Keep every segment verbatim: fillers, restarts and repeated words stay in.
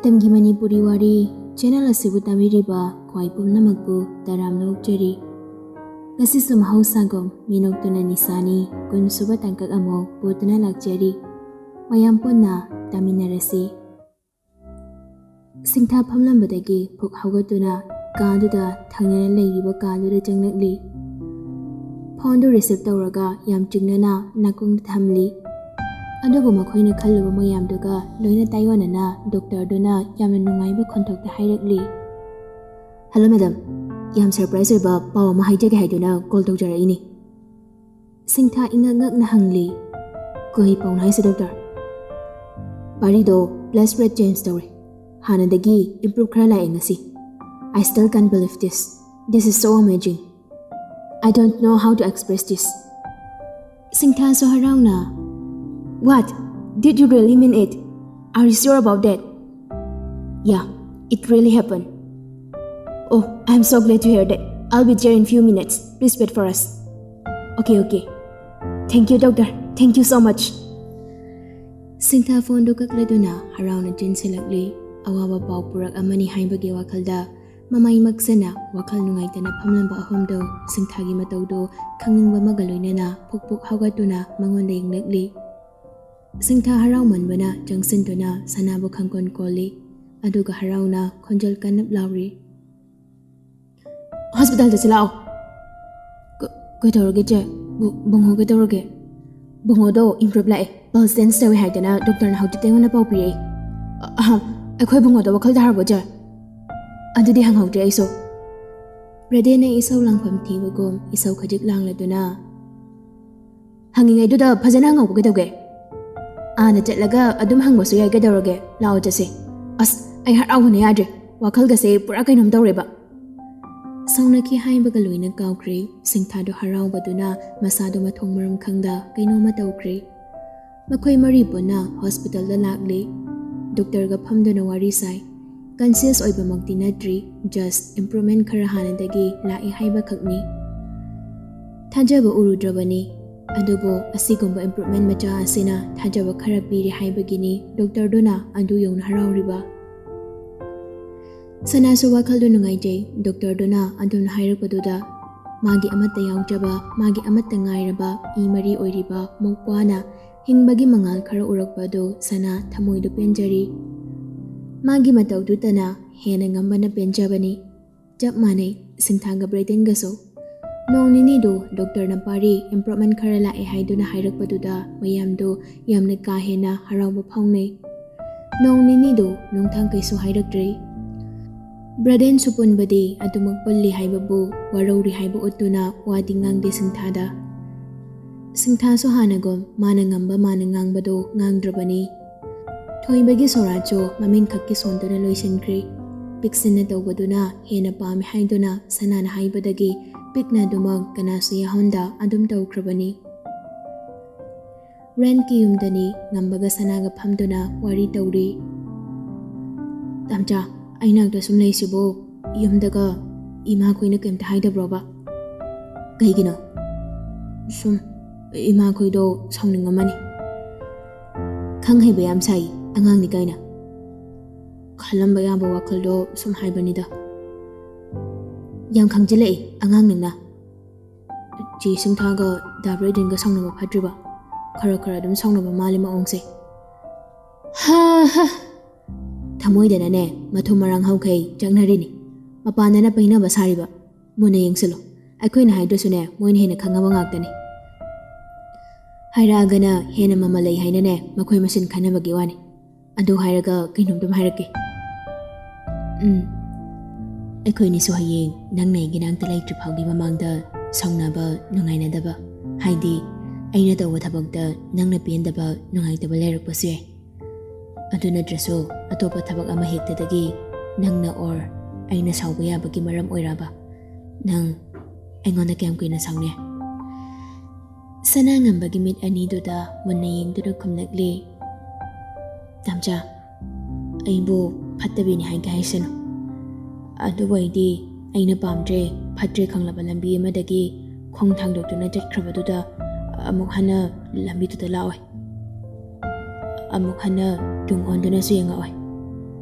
ꯃꯇꯝꯒꯤ ꯃꯅꯤꯄꯨꯔꯤ ꯋꯥꯔꯤ ꯆꯦꯅꯦꯜ ꯑꯁꯤꯕꯨ ꯇꯥꯕꯤꯔꯤꯕ ꯈ꯭ꯋꯥꯏ ꯄꯨꯝꯅꯃꯛꯄꯨ ꯇꯔꯥꯝꯅ ꯑꯣꯛꯆꯔꯤ꯫ ꯉꯁꯤꯁꯨ ꯃꯍꯧꯁꯥꯒꯨꯝ ꯃꯤꯅꯣꯛꯇꯨꯅ ꯅꯤꯁꯥꯅꯤ ꯀꯨꯟꯁꯨꯕ ꯇꯥꯡꯀꯛ ꯑꯃꯨꯛ ꯄꯨꯗꯨꯅ ꯂꯥꯛꯆꯔꯤ꯫ ꯃꯌꯥꯝ ꯄꯨꯟꯅ ꯇꯥꯃꯤꯟꯅꯔꯁꯤ꯫ ꯁꯤꯡꯊꯥ ꯐꯝꯂꯝꯕꯗꯒꯤ ꯐꯨꯛ ꯍꯧꯒꯠꯇꯨꯅ ꯀꯥꯗꯨꯗ ꯊꯪꯅꯅ ꯂꯩꯔꯤꯕ ꯀꯥꯗꯨꯗ ꯆꯪꯂꯛꯂꯤ꯫ ꯐꯣꯟꯗꯨ ꯔꯤꯁꯤꯞ ꯇꯧꯔꯒ ꯌꯥꯝ ꯆꯤꯡꯅꯅ ꯅꯥꯀꯣꯡꯗ ꯊꯝꯂꯤ꯫ ꯑꯗꯨꯕꯨ ꯃꯈꯣꯏꯅ ꯈꯜꯂꯨꯕ ꯃꯌꯥꯝꯗꯨꯒ ꯂꯣꯏꯅ ꯇꯥꯏꯑꯣꯟꯅꯅ ꯗꯣꯛꯇꯔꯗꯨꯅ ꯌꯥꯝꯅ ꯅꯨꯡꯉꯥꯏꯕ ꯈꯣꯟꯊꯣꯛꯇ ꯍꯥꯏꯔꯛꯂꯤ꯫ "ꯍꯜꯂꯣ ꯃꯦꯗꯝ, ꯌꯥꯝ ꯁꯔꯄ꯭ꯔꯥꯏꯖ ꯑꯣꯏꯕ ꯄꯥꯎ ꯑꯃ ꯍꯥꯏꯖꯒꯦ ꯍꯥꯏꯗꯨꯅ ꯀꯣꯜ ꯇꯧꯖꯔꯛꯏꯅꯤ꯫" ꯁꯤꯡꯊꯥ ꯏꯉꯛ ꯉꯛꯅ ꯍꯪꯂꯤ꯫ "ꯀꯔꯤ ꯄꯥꯎꯅꯣ ꯍꯥꯏꯁꯦ ꯗꯣꯛꯇꯔ?" "ꯄꯥꯔꯤꯗꯣ ꯄ꯭ꯂꯁ ꯔꯦꯠ ꯆꯦꯟꯖ ꯇꯧꯔꯦ꯫ ꯍꯥꯟꯅꯗꯒꯤ ꯏꯝꯄ꯭ꯔꯨꯞ ꯈꯔ ꯂꯥꯛꯑꯦ ꯉꯁꯤ꯫ I still can't believe this. This is so amazing. I don't know how to express this." ꯁꯤꯡꯊꯥꯁꯨ ꯍꯔꯥꯎꯅ, "What? Did you really mean it? Are you sure about that?" "Yeah, it really happened." "Oh, I'm so glad to hear that. I'll be there in few minutes. Please wait for us." "Okay, okay. Thank you, doctor. Thank you so much." ꯁꯤꯡꯊꯥ ꯐꯣꯟꯗꯨ ꯀꯛꯂꯗꯨꯅ ꯍꯔꯥꯎꯅ ꯆꯦꯟꯁꯤꯜꯂꯛꯂꯤ꯫ ꯑꯋꯥꯕ ꯄꯥꯎ ꯄꯨꯔꯛ ꯑꯃꯅꯤ ꯍꯥꯏꯕꯒꯤ ꯋꯥꯈꯜꯗ ꯃꯃꯩ ꯃꯛꯁꯅ ꯋꯥꯈꯜ ꯅꯨꯡꯉꯥꯏꯇꯅ ꯐꯝꯂꯝꯕ ꯑꯍꯨꯝꯗꯨ ꯁꯤꯡꯊꯥꯒꯤ ꯃꯇꯧꯗꯨ ꯈꯪꯅꯤꯡꯕ ꯑꯃꯒ ꯂꯣꯏꯅꯅ ꯐꯨꯛ ꯐꯨꯛ ꯍꯧꯒꯠꯇꯨꯅ ꯃꯉꯣꯟꯗ ꯌꯦꯡꯂꯛꯂꯤ꯫ ꯁꯤꯡꯊꯥ ꯍꯔꯥꯎꯃꯟꯕꯅ ꯆꯪꯁꯤꯟꯗꯨꯅ ꯁꯅꯥꯕꯨ ꯈꯪꯀꯣꯟ ꯀꯣꯜꯂꯤ꯫ ꯑꯗꯨꯒ ꯍꯔꯥꯎꯅ ꯈꯣꯟꯖꯦꯜ ꯀꯟꯅ ꯂꯥꯎꯔꯤ꯫ "ꯍꯣꯁꯄꯤꯇꯥꯜꯗ ꯆꯠꯂꯛꯑꯣ꯫" "ꯀ-, ꯀꯩꯗꯧꯔꯒꯦ ꯆꯦ? ꯕꯨ-, ꯕꯨꯡꯉꯣ ꯀꯩꯗꯧꯔꯒꯦ?" "ꯕꯨꯡꯉꯣꯗꯣ ꯏꯝꯄ꯭ꯔꯨꯞ ꯂꯥꯛꯑꯦ, ꯄꯜꯁ ꯆꯦꯟꯖ ꯇꯧꯋꯦ ꯍꯥꯏꯗꯅ ꯗꯣꯛꯇꯔꯅ ꯍꯧꯖꯤꯛꯇ ꯑꯩꯉꯣꯟꯗ ꯄꯥꯎ ꯄꯤꯔꯛꯏ꯫" "ꯑ-, ꯑꯍ, ꯑꯩꯈꯣꯏ ꯕꯨꯡꯉꯣꯗꯣ ꯋꯥꯈꯜ ꯇꯥꯔꯕꯣ ꯆꯦ?" "ꯑꯗꯨꯗꯤ ꯍꯪꯍꯧꯗ꯭ꯔꯦ ꯑꯩꯁꯨ꯫" ꯔꯦꯗꯦꯅ ꯏꯁꯧ ꯂꯥꯡꯐꯝ ꯊꯤꯕꯒꯨꯝ ꯏꯁꯧ ꯈꯖꯤꯛ ꯂꯥꯡꯂꯗꯨꯅ, "ꯍꯪꯉꯤꯉꯩꯗꯨꯗ ꯐꯖꯅ ꯍꯪꯍꯧꯕ ꯀꯩꯗꯧꯒꯦ? ꯑꯥꯗ ꯆꯠꯂꯒ ꯑꯗꯨꯝ ꯍꯪꯕꯁꯨ ꯌꯥꯏ, ꯀꯩꯗꯧꯔꯒꯦ? ꯂꯥꯛꯑꯣ ꯆꯠꯁꯦ꯫" "ꯑꯁ, ꯑꯩ ꯍꯔꯥꯎꯕꯅ ꯌꯥꯗ꯭ꯔꯦ꯫ ꯋꯥꯈꯜꯒꯁꯦ ꯄꯨꯔꯥ ꯀꯩꯅꯣꯝ ꯇꯧꯔꯦꯕ꯫" ꯁꯥꯎꯅꯈꯤ ꯍꯥꯏꯕꯒ ꯂꯣꯏꯅ ꯀꯥꯎꯈ꯭ꯔꯦ꯫ ꯁꯤꯡꯊꯥꯗꯣ ꯍꯔꯥꯎꯕꯗꯨꯅ ꯃꯁꯥꯗꯣ ꯃꯊꯣꯡ ꯃꯔꯝ ꯈꯪꯗ ꯀꯩꯅꯣꯝꯃ ꯇꯧꯈ꯭ꯔꯦ꯫ ꯃꯈꯣꯏ ꯃꯔꯤ ꯄꯨꯟꯅ ꯍꯣꯁꯄꯤꯇꯥꯜꯗ ꯂꯥꯛꯂꯦ꯫ ꯗꯣꯛꯇꯔꯒ ꯐꯝꯗꯨꯅ ꯋꯥꯔꯤ ꯁꯥꯏ꯫ ꯀꯟꯁꯤꯌꯁ ꯑꯣꯏꯕꯃꯛꯇꯤ ꯅꯠꯇ꯭ꯔꯤ, ꯖꯁ ꯏꯝꯄ꯭ꯔꯨꯚꯃꯦꯟ ꯈꯔ ꯍꯥꯟꯅꯗꯒꯤ ꯂꯥꯛꯑꯦ ꯍꯥꯏꯕꯈꯛꯅꯤ꯫ ꯊꯥꯖꯕ ꯎꯔꯨꯗ꯭ꯔꯕꯅꯤ, ꯑꯗꯨꯕꯨ ꯑꯁꯤꯒꯨꯝꯕ ꯏꯝꯄ꯭ꯔꯨꯚꯃꯦꯟ ꯃꯆꯥ ꯑꯁꯤꯅ ꯊꯥꯖꯕ ꯈꯔ ꯄꯤꯔꯦ ꯍꯥꯏꯕꯒꯤꯅꯤ ꯗꯣꯛꯇꯔꯗꯨꯅ ꯑꯗꯨ ꯌꯧꯅ ꯍꯔꯥꯎꯔꯤꯕ꯫ ꯁꯅꯥꯁꯨ ꯋꯥꯈꯜꯗꯨ ꯅꯨꯡꯉꯥꯏꯖꯩ꯫ ꯗꯣꯛꯇꯔꯗꯨꯅ ꯑꯗꯨꯝꯅ ꯍꯥꯏꯔꯛꯄꯗꯨꯗ ꯃꯥꯒꯤ ꯑꯃꯠꯇ ꯌꯥꯎꯖꯕ, ꯃꯥꯒꯤ ꯑꯃꯠꯇ ꯉꯥꯏꯔꯕ ꯏ ꯃꯔꯤ ꯑꯣꯏꯔꯤꯕ ꯃꯧꯄ꯭ꯋꯥꯅ ꯍꯤꯡꯕꯒꯤ ꯃꯉꯥꯜ ꯈꯔ ꯎꯔꯛꯄ ꯑꯗꯨ ꯁꯅꯥ ꯊꯃꯣꯏꯗꯨ ꯄꯦꯟꯖꯔꯤ꯫ ꯃꯥꯒꯤ ꯃꯇꯧꯗꯨꯇꯅ ꯍꯦꯟꯅ ꯉꯝꯕꯅ ꯄꯦꯟꯖꯕꯅꯤ꯫ ꯆꯞ ꯃꯥꯟꯅꯩ ꯁꯤꯡꯊꯥꯒ ꯕ꯭ꯔꯦꯗꯦꯟꯒꯁꯨ꯫ ꯅꯣꯡ ꯅꯤꯅꯤꯗꯨ ꯗꯣꯛꯇꯔꯅ ꯄꯥꯔꯤ, ꯏꯝꯄ꯭ꯔꯨꯚꯃꯦꯟ ꯈꯔ ꯂꯥꯛꯑꯦ ꯍꯥꯏꯗꯨꯅ ꯍꯥꯏꯔꯛꯄꯗꯨꯗ ꯃꯌꯥꯝꯗꯨ ꯌꯥꯝꯅ ꯀꯥ ꯍꯦꯟꯅ ꯍꯔꯥꯎꯕ ꯐꯥꯎꯅꯩ꯫ ꯅꯣꯡ ꯅꯤꯅꯤꯗꯨ ꯅꯨꯡꯊꯪ ꯀꯩꯁꯨ ꯍꯥꯏꯔꯛꯇ꯭ꯔꯦ꯫ ꯕ꯭ꯔꯗꯦꯟꯁꯨ ꯄꯨꯟꯕꯗꯤ ꯑꯗꯨꯃꯛ ꯄꯨꯜꯂꯤ ꯍꯥꯏꯕꯕꯨ ꯋꯥꯔꯧꯔꯤ ꯍꯥꯏꯕ ꯎꯠꯇꯨꯅ ꯋꯥꯗꯤ ꯉꯥꯡꯗꯦ ꯁꯤꯡꯊꯥꯗ꯫ ꯁꯤꯡꯊꯥꯁꯨ ꯍꯥꯟꯅꯒꯨꯝ ꯃꯥꯅ ꯉꯝꯕ ꯃꯥꯅ ꯉꯥꯡꯕꯗꯨ ꯉꯥꯡꯗ꯭ꯔꯕꯅꯤ꯫ ꯊꯣꯏꯕꯒꯤ ꯁꯣꯔꯥꯠꯁꯨ ꯃꯃꯤꯡꯈꯛꯀꯤ ꯁꯣꯟꯗꯨꯅ ꯂꯣꯏꯁꯤꯟꯈ꯭ꯔꯦ꯫ ꯄꯤꯛꯁꯤꯟꯅ ꯇꯧꯕꯗꯨꯅ ꯍꯦꯟꯅ ꯄꯥꯝꯃꯤ ꯍꯥꯏꯗꯨꯅ ꯁꯅꯥꯅ ꯍꯥꯏꯕꯗꯒꯤ ꯄꯤꯛꯅ ꯑꯗꯨꯃꯛ ꯀꯅꯥꯁꯨ ꯌꯥꯎꯍꯟꯗ ꯑꯗꯨꯝ ꯇꯧꯈ꯭ꯔꯕꯅꯤ꯫ ꯔꯦꯟꯠꯀꯤ ꯌꯨꯝꯗꯅꯤ ꯉꯝꯕꯒ ꯁꯅꯥꯒ ꯐꯝꯗꯨꯅ ꯋꯥꯔꯤ ꯇꯧꯔꯤ꯫ "ꯇꯥꯝꯆꯥ, ꯑꯩ ꯅꯥꯛꯇ ꯁꯨꯝ ꯂꯩꯁꯤꯕꯨ ꯌꯨꯝꯗꯒ ꯏꯃꯥꯈꯣꯏꯅ ꯀꯩꯝꯇ ꯍꯥꯏꯗꯕ꯭ꯔꯣꯕ?" "ꯀꯩꯒꯤꯅꯣ?" "ꯁꯨꯝ ꯏꯃꯥꯈꯣꯏꯗꯣ ꯁꯥꯎꯅꯤꯡꯉꯝꯃꯅꯤ꯫ ꯈꯪ ꯍꯩꯕ ꯌꯥꯝ ꯁꯥꯏ, ꯑꯉꯥꯡꯅꯤ ꯀꯥꯏꯅ꯫ ꯈꯜꯂꯝꯕ ꯌꯥꯕ ꯋꯥꯈꯜꯗꯣ ꯁꯨꯝ ꯍꯥꯏꯕꯅꯤꯗ꯫ ꯌꯥꯝ ꯈꯪꯖꯤꯜꯂꯛꯑꯦ ꯑꯉꯥꯡ ꯅꯪꯅ꯫ ꯆꯦ ꯁꯤꯡꯊꯥꯒ ꯗꯥ ꯕ꯭ꯔꯦꯗꯦꯟꯒ ꯁꯥꯎꯅꯕ ꯐꯠꯇ꯭ꯔꯤꯕ? ꯈꯔ ꯈꯔ ꯑꯗꯨꯝ ꯁꯥꯎꯅꯕ ꯃꯥꯜꯂꯦ ꯃꯑꯣꯡꯁꯦ꯫ ꯍꯥ ꯍꯥ꯫ ꯊꯃꯣꯏꯗꯅꯅꯦ ꯃꯊꯨꯝ ꯃꯔꯥꯡ ꯍꯧꯈꯩ ꯆꯪꯅꯔꯤꯅꯤ꯫ ꯃꯄꯥꯟꯗꯅ ꯄꯩꯅꯕ ꯁꯥꯔꯤꯕ꯫ ꯃꯨꯟꯅ ꯌꯦꯡꯁꯤꯜꯂꯨ꯫ ꯑꯩꯈꯣꯏꯅ ꯍꯥꯏꯗ꯭ꯔꯁꯨꯅꯦ ꯃꯣꯏꯅ ꯍꯦꯟꯅ ꯈꯪꯉꯕ ꯉꯥꯛꯇꯅꯤ꯫ ꯍꯥꯏꯔꯛꯑꯒꯅ ꯍꯦꯟꯅ ꯃꯃꯜ ꯂꯩ ꯍꯥꯏꯅꯅꯦ ꯃꯈꯣꯏ ꯃꯁꯦꯟ ꯈꯟꯅꯕꯒꯤ ꯋꯥꯅꯤ꯫ ꯑꯗꯨ ꯍꯥꯏꯔꯒ ꯀꯩꯅꯣꯝꯇꯝ ꯍꯥꯏꯔꯛꯀꯦ꯫ ꯎꯝ꯫ ꯑꯩꯈꯣꯏꯅꯤꯁꯨ ꯍꯌꯦꯡ ꯅꯪꯅ ꯑꯩꯒꯤ ꯅꯥꯛꯇ ꯂꯩꯇ꯭ꯔꯤ ꯐꯥꯎꯒꯤ ꯃꯃꯥꯡꯗ ꯁꯥꯎꯅꯕ, ꯅꯨꯡꯉꯥꯏꯅꯗꯕ, ꯍꯥꯏꯗꯤ ꯑꯩꯅ ꯇꯧꯕ ꯊꯕꯛꯇ ꯅꯪꯅ ꯄꯦꯟꯗꯕ, ꯅꯨꯡꯉꯥꯏꯇꯕ ꯂꯩꯔꯛꯄꯁꯨ ꯌꯥꯏ꯫ ꯑꯗꯨ ꯅꯠꯇ꯭ꯔꯁꯨ ꯑꯇꯣꯞꯄ ꯊꯕꯛ ꯑꯃ ꯍꯦꯛꯇꯗꯒꯤ ꯅꯪꯅ or ꯑꯩꯅ ꯁꯥꯎꯕ ꯌꯥꯕꯒꯤ ꯃꯔꯝ ꯑꯣꯏꯔꯕ? ꯅꯪ ꯑꯩꯉꯣꯟꯗ ꯀꯌꯥꯝ ꯀꯨꯏꯅ ꯁꯥꯎꯅꯤ?" ꯁꯅꯥ ꯉꯝꯕꯒꯤ ꯃꯤꯠ ꯑꯅꯤꯗꯨꯗ ꯃꯨꯟꯅ ꯌꯦꯡꯗꯨꯅ ꯈꯨꯝꯂꯛꯂꯤ꯫ "ꯇꯥꯝꯆꯥ, ꯑꯩꯕꯨ ꯐꯠꯇꯕꯤꯅꯤ ꯍꯥꯏꯒꯦ ꯍꯥꯏꯁꯅꯨ꯫ ꯑꯗꯨꯕꯨ ꯑꯩꯗꯤ ꯑꯩꯅ ꯄꯥꯝꯗ꯭ꯔꯦ, ꯐꯠꯇ꯭ꯔꯦ ꯈꯪꯂꯕ ꯂꯝꯕꯤ ꯑꯃꯗꯒꯤ ꯈꯣꯡ ꯊꯥꯡꯗꯣꯛꯇꯨꯅ ꯆꯠꯈ꯭ꯔꯕꯗꯨꯗ ꯑꯃꯨꯛ ꯍꯟꯅ ꯂꯝꯕꯤꯗꯨꯗ ꯂꯥꯛꯑꯣꯏ꯫ ꯑꯃꯨꯛ ꯍꯟꯅ ꯇꯨꯡ ꯑꯣꯟꯗꯨꯅꯁꯨ ꯌꯦꯡꯉꯛꯑꯣꯏ꯫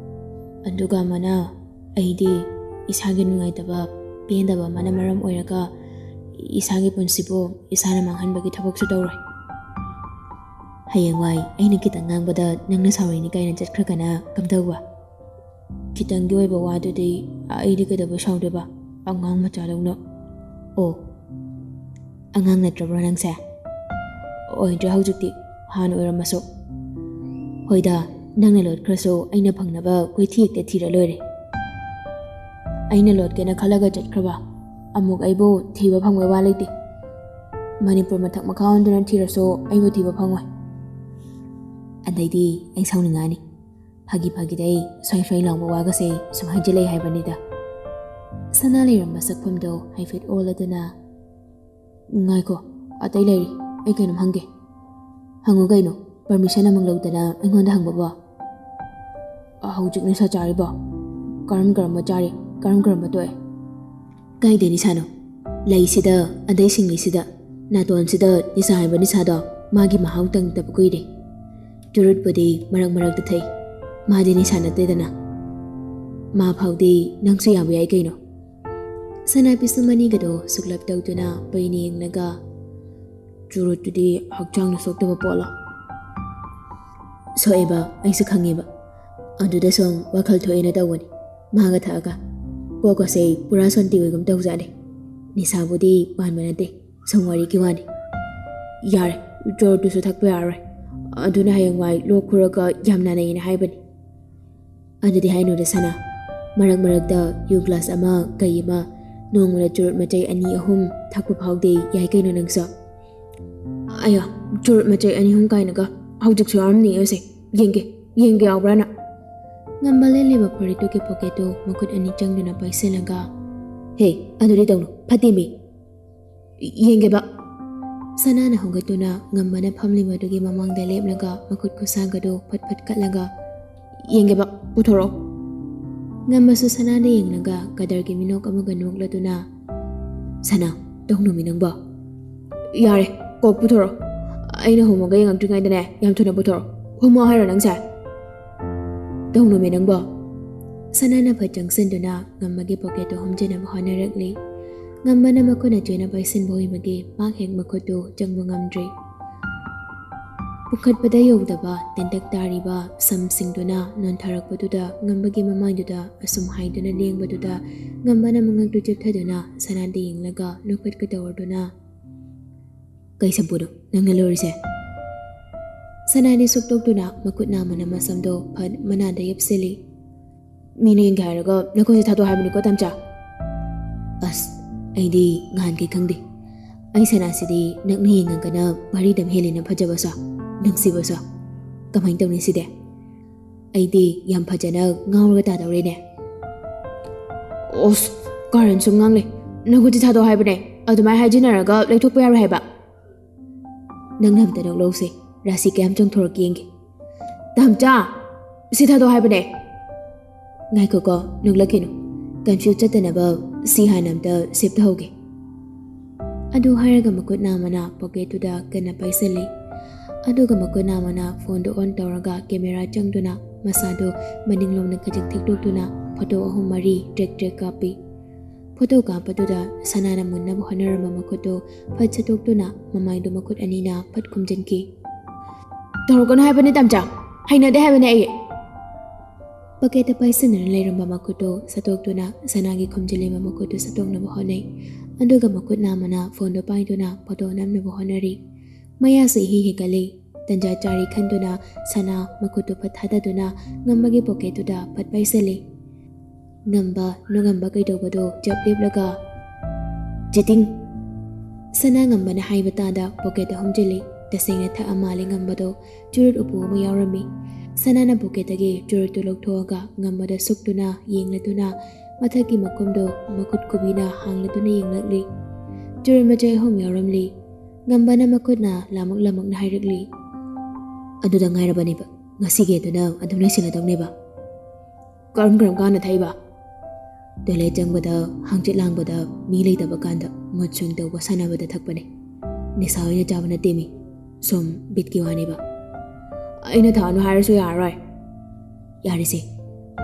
ꯑꯗꯨꯒ ꯑꯃꯅ ꯑꯩꯗꯤ ꯏꯁꯥꯒꯤ ꯅꯨꯡꯉꯥꯏꯇꯕ, ꯄꯦꯟꯗꯕ ꯑꯃꯅ ꯃꯔꯝ ꯑꯣꯏꯔꯒ ꯏꯁꯥꯒꯤ ꯄꯨꯟꯁꯤꯕꯨ ꯏꯁꯥꯅ ꯃꯥꯡꯍꯟꯕꯒꯤ ꯊꯕꯛꯁꯨ ꯇꯧꯔꯣꯏ꯫ ꯍꯌꯦꯡꯋꯥꯏ ꯑꯩꯅ ꯈꯤꯇꯪ ꯉꯥꯡꯕꯗ ꯅꯪꯅ ꯁꯥꯎꯔꯤꯅꯤ ꯀꯥꯏꯅ ꯆꯠꯈ꯭ꯔꯒꯅ ꯀꯝꯗꯧꯕ? ꯈꯤꯇꯪꯒꯤ ꯑꯣꯏꯕ ꯋꯥꯗꯨꯗꯤ ꯑꯩꯗꯤ ꯀꯩꯗꯧꯕꯩ ꯁꯥꯎꯗꯣꯏꯕ? ꯑꯉꯥꯡ ꯃꯆꯥꯗꯧꯅ꯫ ꯑꯣ, ꯑꯉꯥꯡ ꯅꯠꯇ꯭ꯔꯕ꯭ꯔꯣ ꯅꯪꯁꯦ? ꯑꯣꯏꯗ꯭ꯔꯦ ꯍꯧꯖꯤꯛꯇꯤ, ꯍꯥꯟꯅ ꯑꯣꯏꯔꯝꯃꯁꯨ꯫ ꯍꯣꯏꯗ, ꯅꯪꯅ ꯂꯣꯠꯈ꯭ꯔꯁꯨ ꯑꯩꯅ ꯐꯪꯅꯕ ꯀꯣꯏꯊꯤ ꯍꯦꯛꯇ ꯊꯤꯔ ꯂꯣꯏꯔꯦ꯫ ꯑꯩꯅ ꯂꯣꯠꯀꯦꯅ ꯈꯜꯂꯒ ꯆꯠꯈ꯭ꯔꯕ ꯑꯃꯨꯛ ꯑꯩꯕꯨ ꯊꯤꯕ ꯐꯪꯕꯩ ꯋꯥ ꯂꯩꯇꯦ꯫ ꯃꯅꯤꯄꯨꯔ ꯃꯊꯛ ꯃꯈꯥ ꯑꯣꯟꯗꯨꯅ ꯊꯤꯔꯁꯨ ꯑꯩꯕꯨ ꯊꯤꯕ ꯐꯪꯉꯣꯏ꯫ ꯑꯗꯩꯗꯤ ꯑꯩ ꯁꯥꯎꯅꯤꯡꯉꯛꯑꯅꯤ꯫ ꯐꯥꯒꯤ ꯐꯥꯒꯤꯗ ꯑꯩ ꯁ꯭ꯋꯥꯏ ꯁ꯭ꯋꯥꯏ ꯂꯥꯎꯕ ꯋꯥꯒꯁꯦ ꯁꯨꯝ ꯍꯥꯏꯖꯤꯜꯂꯛꯏ ꯍꯥꯏꯕꯅꯤꯗ꯫ ꯁꯅꯥ ꯂꯩꯔꯝꯕ ꯆꯥꯛꯐꯝꯗꯣ ꯍꯥꯏꯐꯦꯠ ꯑꯣꯜꯂꯗꯨꯅ, "ꯉꯥꯏꯈꯣ, ꯑꯇꯩ ꯂꯩꯔꯤ, ꯑꯩ ꯀꯩꯅꯣꯝ ꯍꯪꯒꯦ꯫" "ꯍꯪꯉꯨ ꯀꯩꯅꯣ, ꯄꯔꯃꯤꯁꯟ ꯑꯃꯨꯛ ꯂꯧꯗꯅ ꯑꯩꯉꯣꯟꯗ ꯍꯪꯕꯕꯣ?" "ꯍꯧꯖꯤꯛ ꯅꯤꯁꯥ ꯆꯥꯔꯤꯕꯣ? ꯀꯔꯝ ꯀꯔꯝꯕ ꯆꯥꯔꯤ, ꯀꯔꯝ ꯀꯔꯝꯕ ꯇꯣꯛꯑꯦ?" "ꯀꯥꯏꯗ ꯅꯤꯁꯥꯅꯣ? ꯂꯩꯁꯤꯗ, ꯑꯗꯩ ꯁꯤꯡꯂꯤꯁꯤꯗ, ꯅꯥꯇꯣꯟꯁꯤꯗ ꯅꯤꯁꯥ ꯍꯥꯏꯕ ꯅꯤꯁꯥꯗꯣ ꯃꯥꯒꯤ ꯃꯍꯥꯎ ꯇꯪꯗꯕ ꯀꯨꯏꯔꯦ꯫ ꯆꯨꯔꯨꯠꯄꯨꯗꯤ ꯃꯔꯛ ꯃꯔꯛꯇ ꯊꯛꯏ, ꯃꯥꯗꯤ ꯅꯤꯁꯥ ꯅꯠꯇꯦꯗꯅ꯫ ꯃꯥ ꯐꯥꯎꯗꯤ ꯅꯪꯁꯨ ꯌꯥꯕ ꯌꯥꯏ ꯀꯩꯅꯣ꯫" ꯁꯅꯥ ꯄꯤꯁꯨꯝ ꯑꯅꯤꯒꯗꯣ ꯁꯨꯛꯂꯞ ꯇꯧꯗꯨꯅ ꯄꯩꯅ ꯌꯦꯡꯂꯒ, "ꯆꯨꯔꯨꯠꯇꯨꯗꯤ ꯍꯛꯆꯥꯡꯗ ꯁꯣꯛꯇꯕ ꯄꯣꯠꯂꯣ?" "ꯁꯣꯛꯑꯦꯕ, ꯑꯩꯁꯨ ꯈꯪꯉꯦꯕ꯫ ꯑꯗꯨꯗ ꯁꯨꯝ ꯋꯥꯈꯜ ꯊꯣꯛꯑꯦꯅ ꯇꯧꯕꯅꯤ꯫ ꯃꯥꯒ ꯊꯛꯑꯒ ꯀꯣꯛꯀꯁꯦ ꯄꯨꯔꯥ ꯁꯣꯟꯇꯤ ꯑꯣꯏꯒꯨꯝ ꯇꯧꯖꯥꯠꯅꯤ꯫ ꯅꯤꯁꯥꯕꯨꯗꯤ ꯄꯥꯟꯕ ꯅꯠꯇꯦ, ꯁꯨꯝ ꯋꯥꯔꯤꯒꯤ ꯋꯥꯅꯤ꯫ ꯌꯥꯔꯦ, ꯆꯨꯔꯨꯠꯇꯨꯁꯨ ꯊꯛꯄ ꯌꯥꯔꯔꯣꯏ꯫ ꯑꯗꯨꯅ ꯍꯌꯦꯡꯋꯥꯏ ꯂꯣꯛ ꯈꯨꯔꯒ ꯌꯥꯝ ꯅꯥꯅꯩꯅ ꯍꯥꯏꯕꯅꯤ꯫" "ꯑꯗꯨꯗꯤ ꯍꯥꯏꯅꯨꯗ ꯁꯅꯥ, ꯃꯔꯛ ꯃꯔꯛꯇ ꯌꯨ ꯒ꯭ꯂꯥꯁ ꯑꯃ ꯀꯩ ꯑꯃ, ꯅꯣꯡꯃꯗ ꯆꯨꯔꯨꯠ ꯃꯆꯩ ꯑꯅꯤ ꯑꯍꯨꯝ ꯊꯛꯄ ꯐꯥꯎꯗꯤ ꯌꯥꯏ ꯀꯩꯅꯣ ꯅꯪꯁꯨ꯫" "ꯑꯌꯥ, ꯆꯨꯔꯨꯠ ꯃꯆꯩ ꯑꯅꯤ ꯑꯍꯨꯝ ꯀꯥꯏꯅꯒ, ꯍꯧꯖꯤꯛꯁꯨ ꯌꯥꯎꯔꯝꯅꯤꯌꯦ ꯑꯁꯦ, ꯌꯦꯡꯒꯦ, ꯌꯦꯡꯒꯦ ꯌꯥꯎꯕ꯭ꯔꯥꯅ?" ꯉꯝꯕ ꯂꯤꯠꯂꯤꯕ ꯐꯨꯔꯤꯠꯇꯨꯒꯤ ꯄꯣꯀꯦꯠꯇꯨ ꯃꯈꯨꯠ ꯑꯅꯤ ꯆꯪꯗꯨꯅ ꯄꯥꯏꯁꯤꯜꯂꯒ, "ꯍꯦ, ꯑꯗꯨꯗꯤ ꯇꯧꯅꯨ, ꯐꯠꯇꯦꯃꯤ꯫ ꯌꯦꯡꯒꯦꯕ꯫" ꯁꯅꯥꯅ ꯍꯧꯒꯠꯇꯨꯅ ꯉꯝꯕꯅ ꯐꯝꯂꯤꯕꯗꯨꯒꯤ ꯃꯃꯥꯡꯗ ꯂꯦꯞꯂꯒ ꯃꯈꯨꯠ ꯈꯨꯠꯁꯥꯒꯗꯨ ꯐꯠ ꯐꯠ ꯀꯠꯂꯒ, "ꯌꯦꯡꯒꯦꯕ, ꯄꯨꯊꯣꯔꯛꯑꯣ꯫" ꯉꯝꯕꯁꯨ ꯁꯅꯥꯗ ꯌꯦꯡꯂꯒ ꯀꯗꯔꯒꯤ ꯃꯤꯅꯣꯛ ꯑꯃꯒ ꯅꯣꯛꯂꯗꯨꯅ, "ꯁꯅꯥ, ꯇꯧꯅꯨꯃꯤ ꯅꯪꯕꯣ꯫ ꯌꯥꯔꯦ, ꯀꯣꯛ ꯄꯨꯊꯣꯔꯛꯑꯣ꯫ ꯑꯩꯅ ꯍꯨꯝꯃꯒ ꯌꯦꯡꯉꯛꯇ꯭ꯔꯤꯉꯩꯗꯅꯦ, ꯌꯥꯝ ꯊꯨꯅ ꯄꯨꯊꯣꯔꯛꯑꯣ꯫ ꯍꯨꯝꯃꯣ ꯍꯥꯏꯔꯣ ꯅꯪꯁꯦ? ꯇꯧꯅꯨꯃꯤ ꯅꯪꯕꯣ꯫" ꯁꯅꯥꯅ ꯐꯠ ꯆꯪꯁꯤꯟꯗꯨꯅ ꯉꯝꯕꯒꯤ ꯄꯣꯀꯦꯠꯇꯨ ꯍꯨꯝꯖꯤꯟꯅꯕ ꯍꯣꯠꯅꯔꯛꯂꯤ꯫ ꯉꯝꯕꯅ ꯃꯈꯨꯠꯅ ꯆꯦꯅ ꯄꯥꯏꯁꯤꯟꯕ ꯑꯣꯏꯕꯒꯤ ꯃꯍꯥꯛ ꯍꯦꯛ ꯃꯈꯨꯠꯇꯨ ꯆꯪꯕ ꯉꯝꯗ꯭ꯔꯤ꯫ ꯄꯨꯈꯠꯄꯗ ꯌꯧꯗꯕ ꯇꯦꯟꯇꯛ ꯇꯥꯔꯤꯕ ꯁꯝꯁꯤꯡꯗꯨꯅ ꯅꯣꯟꯊꯔꯛꯄꯗꯨꯗ ꯉꯝꯕꯒꯤ ꯃꯃꯥꯏꯗꯨꯗ ꯑꯁꯨꯝ ꯍꯥꯏꯗꯨꯅ ꯂꯦꯡꯕꯗꯨꯗ ꯉꯝꯕꯅ ꯃꯉꯛꯇꯨ ꯆꯦꯞꯊꯗꯨꯅ ꯁꯅꯥꯗ ꯌꯦꯡꯂꯒ ꯅꯣꯛꯐꯦꯠꯀ ꯇꯧꯔꯗꯨꯅ, "ꯀꯩ ꯁꯝꯄꯨꯅꯣ ꯅꯪꯅ ꯂꯧꯔꯤꯁꯦ?" ꯁꯅꯥꯗꯤ ꯁꯨꯛꯇꯣꯛꯇꯨꯅ ꯃꯈꯨꯠ ꯅꯥꯝꯃꯅ ꯃꯁꯝꯗꯣ ꯐꯠ ꯃꯅꯥꯗ ꯌꯦꯞꯁꯤꯜꯂꯤ꯫ "ꯃꯤꯅ ꯌꯦꯡꯒꯦ ꯍꯥꯏꯔꯒ ꯅꯈꯨꯠꯁꯦ ꯊꯥꯗꯣꯛ ꯍꯥꯏꯕꯅꯤꯀꯣ, ꯇꯝꯆꯥ꯫ ꯑꯁ, ꯑꯩꯗꯤ ꯉꯍꯥꯟꯈꯩ ꯈꯪꯗꯦ꯫ ꯑꯩ ꯁꯅꯥꯁꯤꯗꯤ ꯅꯛꯅ ꯌꯦꯡꯉꯒꯅ ꯃꯔꯤꯗꯝ ꯍꯦꯜꯂꯦꯅ ꯐꯖꯕꯁꯨ, ꯅꯨꯡꯁꯤꯕꯁꯨ꯫ ꯀꯃꯥꯏꯅ ꯇꯧꯅꯤ ꯁꯤꯗꯤ? ꯑꯩꯗꯤ ꯌꯥꯝ ꯐꯖꯅ ꯉꯥꯎꯔꯒ ꯇꯥꯗꯧꯔꯦꯅꯦ꯫" "ꯑꯣꯁ, ꯀꯥꯔꯟ ꯁꯨꯝ ꯉꯥꯡꯂꯦ꯫ ꯅꯈꯨꯠꯁꯦ ꯊꯥꯗꯣꯛ ꯍꯥꯏꯕꯅꯦ꯫ ꯑꯗꯨꯃꯥꯏꯅ ꯍꯥꯏꯖꯤꯟꯅꯔꯒ ꯂꯩꯊꯣꯛꯄ ꯌꯥꯔꯣꯏ ꯍꯥꯏꯕ꯫ ꯅꯪꯅ ꯑꯝꯇ ꯅꯣꯛꯂꯧꯁꯦ, ꯔꯥꯁꯤ ꯀꯌꯥꯝ ꯆꯣꯡꯊꯣꯔꯛꯀꯦ ꯌꯦꯡꯒꯦ꯫ ꯇꯝꯆꯥ, ꯁꯤ ꯊꯥꯗꯣꯛ ꯍꯥꯏꯕꯅꯦ꯫" "ꯉꯥꯏꯈꯣꯀꯣ, ꯅꯣꯛꯂꯛꯈꯤꯅꯨ꯫ ꯀꯟꯐ꯭ꯌꯨꯁ ꯆꯠꯇꯅꯕ ꯁꯤ ꯍꯥꯟꯅ ꯑꯝꯇ ꯁꯦꯞ ꯇꯧꯍꯧꯒꯦ꯫" ꯑꯗꯨ ꯍꯥꯏꯔꯒ ꯃꯈꯨꯠ ꯅꯥꯝꯃꯅ ꯄꯣꯀꯦꯠꯇꯨꯗ ꯀꯟꯅ ꯄꯥꯏꯁꯤꯜꯂꯤ꯫ ꯑꯗꯨꯒ ꯃꯈꯨꯠ ꯅꯥꯝꯃꯅ ꯐꯣꯟꯗꯨ ꯑꯣꯟ ꯇꯧꯔꯒ ꯀꯦꯃꯦꯔꯥ ꯆꯪꯗꯨꯅ ꯃꯁꯥꯗꯨ ꯃꯅꯤꯡꯂꯣꯝꯗ ꯈꯖꯤꯛ ꯊꯦꯛꯇꯣꯛꯇꯨꯅ ꯐꯣꯇꯣ ꯑꯍꯨꯝ ꯃꯔꯤ ꯇ꯭ꯔꯦꯛ ꯇ꯭ꯔꯦꯛ ꯀꯥꯞꯄꯤ꯫ ꯐꯣꯇꯣ ꯀꯥꯞꯄꯗꯨꯗ ꯁꯅꯥꯅ ꯃꯨꯟꯅꯕ ꯍꯣꯠꯅꯔꯝꯕ ꯃꯈꯨꯠꯇꯨ ꯐꯠ ꯁꯠꯇꯣꯛꯇꯨꯅ ꯃꯃꯥꯏꯗꯨ ꯃꯈꯨꯠ ꯑꯅꯤꯅ ꯐꯠ ꯈꯨꯝꯖꯤꯟꯈꯤ꯫ "ꯇꯧꯔꯛꯀꯅꯨ ꯍꯥꯏꯕꯅꯤ, ꯇꯝꯆꯥ꯫ ꯍꯩꯅꯗꯦ ꯍꯥꯏꯕꯅꯤ ꯑꯩ꯫" ꯄꯣꯀꯦꯠꯇ ꯄꯥꯏꯁꯤꯟꯗꯨꯅ ꯂꯩꯔꯝꯕ ꯃꯈꯨꯠꯇꯨ ꯁꯠꯇꯣꯛꯇꯨꯅ ꯁꯅꯥꯒꯤ ꯈꯨꯝꯖꯤꯜꯂꯤꯕ ꯃꯈꯨꯠꯇꯨ ꯁꯠꯇꯣꯛꯅꯕ ꯍꯣꯠꯅꯩ꯫ ꯑꯗꯨꯒ ꯃꯈꯨꯠ ꯅꯥꯝꯃꯅ ꯐꯣꯟꯗꯨ ꯄꯥꯏꯗꯨꯅ ꯐꯣꯇꯣ ꯅꯝꯅꯕ ꯍꯣꯠꯅꯔꯤ꯫ ꯃꯌꯥꯁꯨ ꯏꯍꯤ ꯍꯤꯒꯠꯂꯤ꯫ ꯇꯟꯖꯥ ꯆꯥꯔꯤ ꯈꯟꯗꯨꯅ ꯁꯅꯥ ꯃꯈꯨꯠꯇꯨ ꯐꯠ ꯊꯥꯗꯗꯨꯅ ꯉꯝꯕꯒꯤ ꯄꯣꯀꯦꯠꯇꯨꯗ ꯐꯠ ꯄꯥꯏꯁꯤꯜꯂꯤ꯫ ꯉꯝꯕ, ꯅꯣꯡꯉꯝꯕ ꯀꯩꯗꯧꯕꯗꯣ ꯖꯞ ꯂꯦꯞꯂꯒ, "ꯆꯤꯇꯤꯡ!" ꯁꯅꯥ ꯉꯝꯕꯅ ꯍꯥꯏꯕ ꯇꯥꯗ ꯄꯣꯀꯦꯠꯇ ꯍꯨꯝꯖꯤꯜꯂꯤ꯫ ꯇꯁꯦꯡꯅ ꯊꯛꯑ ꯃꯥꯜꯂꯦ ꯉꯝꯕꯗꯣ꯫ ꯆꯨꯔꯨꯠ ꯎꯄꯨ ꯑꯃ ꯌꯥꯎꯔꯝꯃꯤ꯫ ꯁꯅꯥꯅ ꯄꯣꯀꯦꯠꯇꯒꯤ ꯆꯨꯔꯨꯠꯇꯨ ꯂꯧꯊꯣꯛꯑꯒ ꯉꯝꯕꯗ ꯁꯨꯛꯇꯨꯅ ꯌꯦꯡꯂꯗꯨꯅ ꯃꯊꯛꯀꯤ ꯃꯈꯨꯝꯗꯣ ꯃꯈꯨꯠ ꯈꯨꯕꯤꯅ ꯍꯥꯡꯂꯗꯨꯅ ꯌꯦꯡꯂꯛꯂꯤ꯫ ꯆꯨꯔꯨꯠ ꯃꯆꯩ ꯑꯍꯨꯝ ꯌꯥꯎꯔꯝꯂꯤ꯫ ꯉꯝꯕꯅ ꯃꯈꯨꯠꯅ ꯂꯥꯃꯛ ꯂꯥꯃꯛꯅ ꯍꯥꯏꯔꯛꯂꯤ꯫ "ꯑꯗꯨꯗ ꯉꯥꯏꯔꯕꯅꯦꯕ꯫ ꯉꯁꯤꯒꯤ ꯑꯗꯨꯅ ꯑꯗꯨꯝ ꯂꯣꯏꯁꯤꯜꯂꯗꯧꯅꯦꯕ꯫" "ꯀꯔꯝ ꯀꯔꯝ ꯀꯥꯟꯗ ꯊꯛꯏꯕ?" "ꯇꯣꯏꯂꯦꯠ ꯆꯪꯕꯗ, ꯍꯪꯆꯤꯠ ꯂꯥꯡꯕꯗ, ꯃꯤ ꯂꯩꯇꯕ ꯀꯥꯟꯗ, ꯃꯨꯠ ꯁ꯭ꯋꯤꯡ ꯇꯧꯕ ꯁꯥꯟꯅꯕꯗ ꯊꯛꯄꯅꯦ꯫ ꯅꯤꯁꯥ ꯑꯣꯏꯅ ꯆꯥꯕ ꯅꯠꯇꯦ ꯃꯤ꯫ ꯁꯨꯝ ꯕꯤꯠꯀꯤ ꯋꯥꯅꯦꯕ꯫" "ꯑꯩꯅ ꯊꯛꯑꯅꯨ ꯍꯥꯏꯔꯁꯨ ꯌꯥꯔꯔꯣꯏ?" "ꯌꯥꯔꯦꯁꯦ,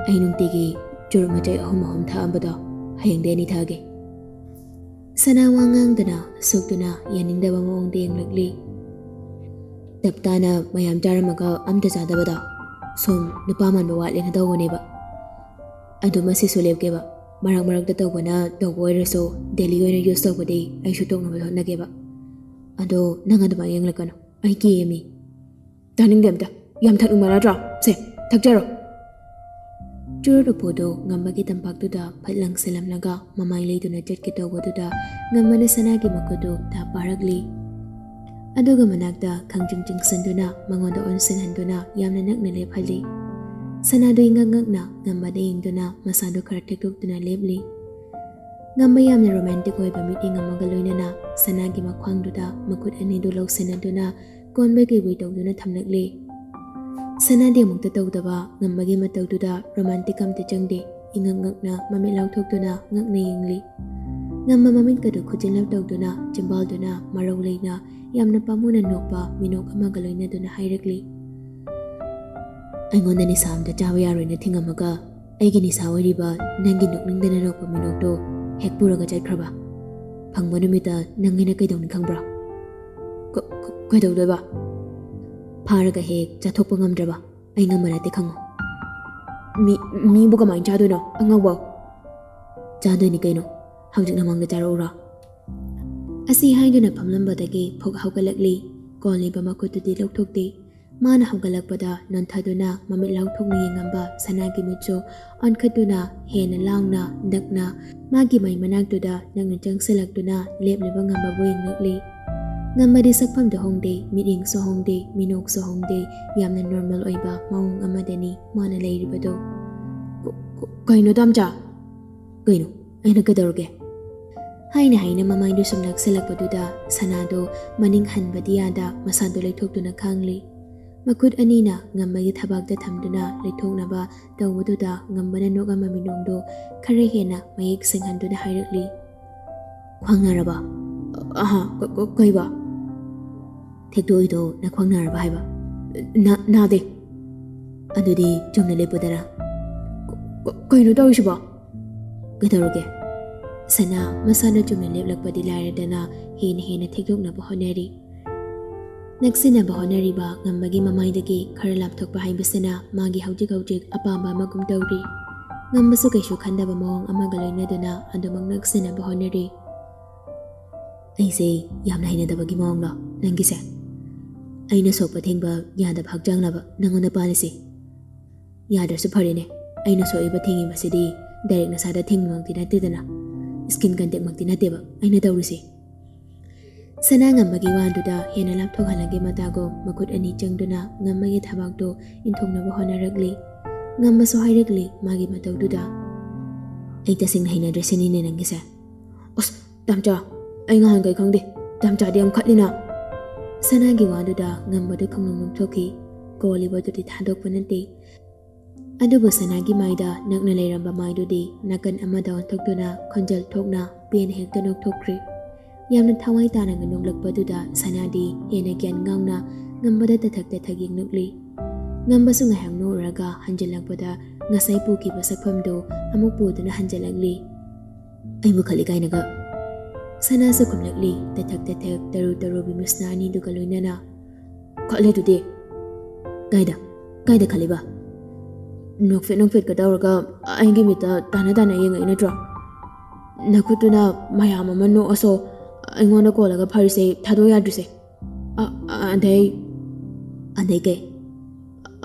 ꯑꯩ ꯅꯨꯡꯇꯤꯒꯤ ꯆꯨꯔꯨꯞ ꯃꯆꯩ ꯑꯍꯨꯝ ꯑꯍꯨꯝ ꯊꯛꯑꯝꯕꯗꯣ ꯍꯌꯦꯡꯗꯤ ꯑꯅꯤ ꯊꯛꯑꯒꯦ꯫ ꯁꯅꯥ ꯋꯥ ꯉꯥꯡꯗꯅ ꯁꯣꯛꯇꯨꯅ ꯌꯥꯅꯤꯡꯗꯕ ꯃꯑꯣꯡꯗ ꯌꯦꯡꯂꯛꯂꯤ꯫ ꯇꯞ ꯇꯥꯅ ꯃꯌꯥꯝ ꯆꯥꯔꯝꯃꯒ ꯑꯝꯇ ꯆꯥꯗꯕꯗꯣ ꯁꯣꯝ ꯅꯨꯄꯥ ꯃꯥꯟꯕ ꯋꯥꯠꯂꯦꯅ ꯇꯧꯕꯅꯦꯕ꯫ ꯑꯗꯨ ꯃꯁꯤꯁꯨ ꯂꯦꯞꯀꯦꯕ꯫ ꯃꯔꯛ ꯃꯔꯛꯇ ꯇꯧꯕꯅ ꯇꯧꯕ ꯑꯣꯏꯔꯁꯨ ꯗꯦꯂꯤ ꯑꯣꯏꯅ ꯌꯨꯁ ꯇꯧꯕꯗꯤ ꯑꯩꯁꯨ ꯇꯣꯛꯅꯕ ꯍꯣꯠꯅꯒꯦꯕ꯫ ꯑꯗꯣ ꯅꯪ ꯑꯗꯨꯃꯥꯏꯅ ꯌꯦꯡꯂꯛꯀꯅꯨ, ꯑꯩ ꯀꯤꯌꯦ ꯃꯤ꯫ ꯇꯥꯅꯤꯡꯗꯦ ꯑꯝꯇ꯫ ꯌꯥꯝ ꯊꯛꯅꯤꯡꯕ ꯅꯠꯇ꯭ꯔꯣ? ꯁꯦ, ꯊꯛꯆꯔꯣ꯫ ꯆꯨꯔꯨꯞ ꯎꯐꯨꯗꯨ ꯉꯝꯕꯒꯤ ꯇꯝꯄꯥꯛꯇꯨꯗ ꯐꯠ ꯂꯪꯁꯤꯜꯂꯝꯂꯒ ꯃꯃꯥꯏ ꯂꯩꯗꯨꯅ ꯆꯠꯀꯦ ꯇꯧꯕꯗꯨꯗ ꯉꯝꯕꯅ ꯁꯅꯥꯒꯤ ꯃꯈꯨꯠꯇꯨ ꯊꯥ ꯄꯥꯔꯛꯂꯤ꯫ ꯑꯗꯨꯒ ꯃꯅꯥꯛꯇ ꯈꯪꯖꯤꯡ ꯆꯤꯡꯁꯤꯟꯗꯨꯅ ꯃꯉꯣꯟꯗ ꯑꯣꯟꯁꯤꯟꯍꯟꯗꯨꯅ ꯌꯥꯝꯅ ꯅꯛꯅ ꯂꯦꯞꯍꯜꯂꯤ꯫ ꯁꯅꯥꯗꯨ ꯏꯉꯛ ꯉꯛꯅ ꯉꯝꯕꯗ ꯌꯦꯡꯗꯨꯅ ꯃꯁꯥꯗꯨ ꯈꯔ ꯊꯦꯛꯇꯣꯛꯇꯨꯅ ꯂꯦꯞꯂꯤ꯫ ꯉꯝꯕ ꯌꯥꯝꯅ ꯔꯣꯃꯥꯟꯇꯤꯛ ꯑꯣꯏꯕ ꯃꯤꯠꯌꯦꯡ ꯑꯃꯒ ꯂꯣꯏꯅꯅ ꯁꯅꯥꯒꯤ ꯃꯈ꯭ꯋꯥꯡꯗꯨꯗ ꯃꯈꯨꯠ ꯑꯅꯤꯗꯨ ꯂꯧꯁꯤꯟꯅꯗꯨꯅ ꯀꯣꯟꯕꯣꯏ ꯀꯩꯕꯣꯏ ꯇꯧꯗꯨꯅ ꯊꯝꯂꯛꯂꯤ꯫ ꯁꯅꯥꯗꯤ ꯑꯃꯨꯛꯇ ꯇꯧꯗꯕ ꯉꯝꯕꯒꯤ ꯃꯇꯧꯗꯨꯗ ꯔꯣꯃꯥꯟꯇꯤꯛ ꯑꯝꯇ ꯆꯪꯗꯦ꯫ ꯏꯉꯛ ꯉꯛꯅ ꯃꯃꯤꯠ ꯂꯥꯎꯊꯣꯛꯇꯨꯅ ꯉꯛꯅ ꯌꯦꯡꯂꯤ꯫ ꯉꯝꯕ ꯃꯃꯤꯠꯀꯗꯨ ꯈꯨꯖꯤꯟꯂꯞ ꯇꯧꯗꯨꯅ ꯆꯤꯝꯕꯥꯜꯗꯨꯅ ꯃꯔꯧ ꯂꯩꯅ ꯌꯥꯝꯅ ꯄꯥꯝꯃꯨꯅ ꯅꯣꯛꯄ ꯃꯤꯅꯣꯛ ꯑꯃꯒ ꯂꯣꯏꯅꯗꯨꯅ ꯍꯥꯏꯔꯛꯂꯤ꯫ ꯑꯩꯉꯣꯟꯗ ꯅꯤꯁꯥ ꯑꯝꯇ ꯆꯥꯕ ꯌꯥꯔꯣꯏꯅ ꯊꯤꯡꯉꯝꯃꯒ ꯑꯩꯒꯤ ꯅꯤꯁꯥ ꯑꯣꯏꯔꯤꯕ ꯅꯪꯒꯤ ꯅꯣꯛꯅꯤꯡꯗꯅ ꯅꯣꯛꯄ ꯃꯤꯅꯣꯛꯇꯣ ꯍꯦꯛ ꯄꯨꯔꯒ ꯆꯠꯈ꯭ꯔꯕ? ꯐꯪꯕ ꯅꯨꯃꯤꯠꯇ ꯅꯪ ꯑꯩꯅ ꯀꯩꯗꯧꯅꯤ ꯈꯪꯕ꯭ꯔꯥ? ꯀ-, ꯀ-, ꯀꯩꯗꯧꯗꯣꯏꯕ? ꯐꯥꯔꯒ ꯍꯦꯛ ꯆꯥꯊꯣꯛꯄ ꯉꯝꯗ꯭ꯔꯕ? ꯑꯩ ꯉꯝꯕ ꯅꯠꯇꯦ ꯈꯪꯉꯨ꯫ ꯃꯤ, ꯃꯤꯕꯨ ꯀꯃꯥꯏꯅ ꯆꯥꯗꯣꯏꯅꯣ? ꯑꯉꯥꯎꯕ꯫ ꯆꯥꯗꯣꯏꯅꯤ ꯀꯩꯅꯣ꯫ ꯍꯧꯖꯤꯛ ꯅꯃꯥꯡꯗ ꯆꯥꯔꯛꯎꯔꯣ? ꯑꯁꯤ ꯍꯥꯏꯗꯨꯅ ꯐꯝꯂꯝꯕꯗꯒꯤ ꯐꯨꯛ ꯍꯧꯒꯠꯂꯛꯂꯤ꯫ ꯀꯣꯜꯂꯤꯕ ꯃꯈꯨꯠꯇꯨꯗꯤ ꯂꯧꯊꯣꯛꯇꯦ꯫ ꯃꯥꯅ ꯍꯧꯒꯠꯂꯛꯄꯗ ꯅꯣꯟꯊꯗꯨꯅ ꯃꯃꯤꯠ ꯂꯥꯎꯊꯣꯛꯅ ꯌꯦꯡꯉꯝꯕ ꯁꯅꯥꯒꯤ ꯃꯤꯠꯁꯨ ꯑꯣꯟꯈꯠꯇꯨꯅ ꯍꯦꯟꯅ ꯂꯥꯎꯅ ꯅꯛꯅ ꯃꯥꯒꯤ ꯃꯩ ꯃꯅꯥꯛꯇꯨꯗ ꯅꯛꯅ ꯆꯪꯁꯤꯜꯂꯛꯇꯨꯅ ꯂꯦꯞꯂꯤꯕ ꯉꯝꯕꯕꯨ ꯌꯦꯡꯂꯛꯂꯤ꯫ ꯉꯝꯕꯗꯤ ꯁꯛꯐꯝꯗ ꯍꯣꯡꯗꯦ, ꯃꯤꯠꯌꯦꯡꯁꯨ ꯍꯣꯡꯗꯦ, ꯃꯤꯅꯣꯛꯁꯨ ꯍꯣꯡꯗꯦ, ꯌꯥꯝꯅ ꯅꯣꯔꯃꯦꯜ ꯑꯣꯏꯕ ꯃꯑꯣꯡ ꯑꯃꯗꯅꯤ ꯃꯥꯅ ꯂꯩꯔꯤꯕꯗꯨ꯫ "ꯀ-, ꯀ-, ꯀꯩꯅꯣ ꯇꯥꯝꯆꯥ?" "ꯀꯩꯅꯣ? ꯑꯩꯅ ꯀꯩꯗꯧꯔꯒꯦ?" ꯍꯥꯏꯅ ꯍꯥꯏꯅ ꯃꯃꯥꯏꯗꯨ ꯁꯨꯝ ꯅꯛꯁꯤꯜꯂꯛꯄꯗꯨꯗ ꯁꯅꯥꯗꯣ ꯃꯅꯤꯡ ꯍꯟꯕꯗꯤ ꯌꯥꯗ ꯃꯁꯥꯗꯣ ꯂꯩꯊꯣꯛꯇꯨꯅ ꯈꯥꯡꯂꯤ꯫ ꯃꯈꯨꯠ ꯑꯅꯤꯅ ꯉꯝꯕꯒꯤ ꯊꯕꯥꯛꯇ ꯊꯝꯗꯨꯅ ꯂꯩꯊꯣꯛꯅꯕ ꯇꯧꯕꯗꯨꯗ ꯉꯝꯕꯅ ꯅꯣꯛꯑꯝꯕ ꯃꯤꯅꯣꯛꯗꯣ ꯈꯔ ꯍꯦꯟꯅ ꯃꯌꯦꯛ ꯁꯦꯡꯍꯟꯗꯨꯅ ꯍꯥꯏꯔꯛꯂꯤ꯫ "ꯈ꯭ꯋꯥꯡ ꯅꯥꯔꯕ?" "ꯑꯍꯥ, ꯀ-, ꯀ-, ꯀꯩꯕ?" "ꯊꯦꯛꯇꯣꯛꯏꯗꯣ ꯅꯈ꯭ꯋꯥꯡ ꯅꯥꯔꯕ ꯍꯥꯏꯕ?" "ꯅꯥ-, ꯅꯥꯗꯦ꯫" "ꯑꯗꯨꯗꯤ ꯆꯨꯝꯅ ꯂꯦꯞꯄꯨꯗꯔꯥ?" ꯀ-, ꯀꯩꯅꯣ ꯇꯧꯔꯤꯁꯤꯕꯣ? ꯀꯩꯗꯧꯔꯒꯦ? ꯁꯅꯥ ꯃꯁꯥꯅ ꯆꯨꯝꯅ ꯂꯦꯞꯂꯛꯄꯗꯤ ꯂꯥꯏꯔꯗꯅ ꯍꯦꯟꯅ ꯍꯦꯟꯅ ꯊꯦꯛꯇꯣꯛꯅꯕ ꯍꯣꯠꯅꯔꯤ꯫ ꯅꯛꯁꯤꯟꯅꯕ ꯍꯣꯠꯅꯔꯤꯕ ꯉꯝꯕꯒꯤ ꯃꯃꯥꯏꯗꯒꯤ ꯈꯔ ꯂꯥꯞꯊꯣꯛꯄ ꯍꯥꯏꯕꯁꯤꯅ ꯃꯥꯒꯤ ꯍꯧꯖꯤꯛ ꯍꯧꯖꯤꯛ ꯑꯄꯥꯝꯕ ꯑꯃꯒꯨꯝ ꯇꯧꯔꯤ꯫ ꯉꯝꯕꯁꯨ ꯀꯩꯁꯨ ꯈꯟꯗꯕ ꯃꯑꯣꯡ ꯑꯃꯒ ꯂꯣꯏꯅꯗꯨꯅ ꯑꯗꯨꯃꯛ ꯅꯛꯁꯤꯟꯅꯕ ꯍꯣꯠꯅꯔꯤ꯫ "ꯑꯩꯁꯦ ꯌꯥꯝꯅ ꯍꯩꯅꯗꯕꯒꯤ ꯃꯑꯣꯡꯂꯣ ꯅꯪꯒꯤꯁꯦ? ꯑꯩꯅ ꯁꯣꯛꯄ ꯊꯦꯡꯕ ꯌꯥꯗꯕ ꯍꯛꯆꯥꯡꯂꯕ ꯅꯪꯉꯣꯟꯗ ꯄꯥꯜꯂꯤꯁꯦ? ꯌꯥꯗ꯭ꯔꯁꯨ ꯐꯔꯦꯅꯦ, ꯑꯩꯅ ꯁꯣꯛꯏꯕ ꯊꯦꯡꯉꯤꯕꯁꯤꯗꯤ ꯗꯥꯏꯔꯦꯛ ꯅꯁꯥꯗ ꯊꯦꯡꯕꯃꯛꯇꯤ ꯅꯠꯇꯦꯗꯅ, ꯁ꯭ꯀꯤꯟ ꯀꯟꯇꯦꯛꯃꯛꯇꯤ ꯅꯠꯇꯦꯕ ꯑꯩꯅ ꯇꯧꯔꯤꯁꯦ꯫" ꯁꯅꯥ ꯉꯝꯕꯒꯤ ꯋꯥꯗꯨꯗ ꯍꯦꯟꯅ ꯂꯥꯞꯊꯣꯛꯍꯜꯂꯒꯦ ꯃꯇꯥꯒꯨꯝ ꯃꯈꯨꯠ ꯑꯅꯤ ꯆꯪꯗꯨꯅ ꯉꯝꯕꯒꯤ ꯊꯕꯥꯛꯇꯨ ꯏꯟꯊꯣꯛꯅꯕ ꯍꯣꯠꯅꯔꯛꯂꯤ꯫ ꯉꯝꯕꯁꯨ ꯍꯥꯏꯔꯛꯂꯤ ꯃꯥꯒꯤ ꯃꯇꯧꯗꯨꯗ, "ꯑꯩ ꯇꯁꯦꯡꯅ ꯍꯩꯅꯗ꯭ꯔꯦ ꯁꯤꯅꯤꯅꯦ ꯅꯪꯒꯤꯁꯦ?" "ꯑꯁ, ꯇꯥꯝꯆꯥ, ꯑꯩ ꯉꯍꯥꯟꯈꯩ ꯈꯪꯗꯦ, ꯇꯥꯝꯆꯥꯗꯤ ꯌꯥꯝ ꯈꯠꯂꯤꯅ꯫" ꯁꯅꯥꯒꯤ ꯋꯥꯗꯨꯗ ꯉꯝꯕꯗꯨ ꯈꯪꯅꯨꯡ ꯅꯣꯛꯊꯣꯛꯈꯤ꯫ ꯀꯣꯜꯂꯤꯕꯗꯨꯗꯤ ꯊꯥꯗꯣꯛꯄ ꯅꯠꯇꯦ꯫ ꯑꯗꯨꯕꯨ ꯁꯅꯥꯒꯤ ꯃꯥꯏꯗ ꯅꯛꯅ ꯂꯩꯔꯝꯕ ꯃꯥꯏꯗꯨꯗꯤ ꯅꯥꯀꯟ ꯑꯃꯗ ꯑꯣꯟꯊꯣꯛꯇꯨꯅ ꯈꯣꯟꯖꯦꯜ ꯊꯣꯛꯅ ꯄꯦꯟꯅ ꯍꯦꯛꯇ ꯅꯣꯛꯊꯣꯛꯈ꯭ꯔꯤ꯫ ꯌꯥꯝꯅ ꯊꯋꯥꯏ ꯇꯥꯅ ꯅꯣꯛꯂꯛꯄꯗꯨꯗ ꯁꯅꯥꯗꯤ ꯍꯦꯟꯅ ꯒ꯭ꯌꯥꯟ ꯉꯥꯎꯅ ꯉꯝꯕꯗ ꯇꯊꯛ ꯇꯊꯛ ꯌꯦꯡꯂꯛꯂꯤ꯫ ꯉꯝꯕꯁꯨ ꯉꯥꯏꯍꯥꯛ ꯅꯣꯛꯎꯔꯒ ꯍꯟꯖꯤꯜꯂꯛꯄꯗ ꯉꯁꯥꯏ ꯄꯨꯈꯤꯕ ꯁꯛꯐꯝꯗꯨ ꯑꯃꯨꯛ ꯄꯨꯗꯨꯅ ꯍꯟꯖꯤꯜꯂꯛꯂꯤ꯫ "ꯑꯩꯕꯨ ꯈꯠꯂꯤ ꯀꯥꯏꯅꯒ?" ꯁꯅꯥꯁꯨ ꯈꯨꯝꯂꯛꯂꯤ, ꯇꯊꯛ ꯇꯊꯛ ꯇꯔꯨ ꯇꯔꯨ ꯕꯤꯃꯤꯁꯅꯥ ꯑꯅꯤꯗꯨꯒ ꯂꯣꯏꯅꯅ꯫ "ꯈꯠꯂꯤꯗꯨꯗꯤ?" "ꯀꯥꯏꯗ? ꯀꯥꯏꯗ ꯈꯠꯂꯤꯕ?" "ꯅꯣꯛꯐꯦꯠ ꯅꯣꯛꯐꯦꯠꯀ ꯇꯧꯔꯒ ꯑꯩꯒꯤ ꯃꯤꯠꯇ ꯇꯥꯅ ꯇꯥꯅ ꯌꯦꯡꯉꯛꯏ ꯅꯠꯇ꯭ꯔꯣ? ꯅꯈꯨꯠꯇꯨꯅ ꯃꯌꯥꯝ ꯑꯃ ꯅꯣꯛꯑꯁꯨ ꯑꯩꯉꯣꯟꯗ ꯀꯣꯜꯂꯒ ꯐꯔꯤꯁꯦ ꯊꯥꯗꯣꯛ ꯌꯥꯗ꯭ꯔꯤꯁꯦ꯫ ꯑ-, ꯑ-, ꯑꯗꯩ, ꯑꯗꯩ ꯀꯩ?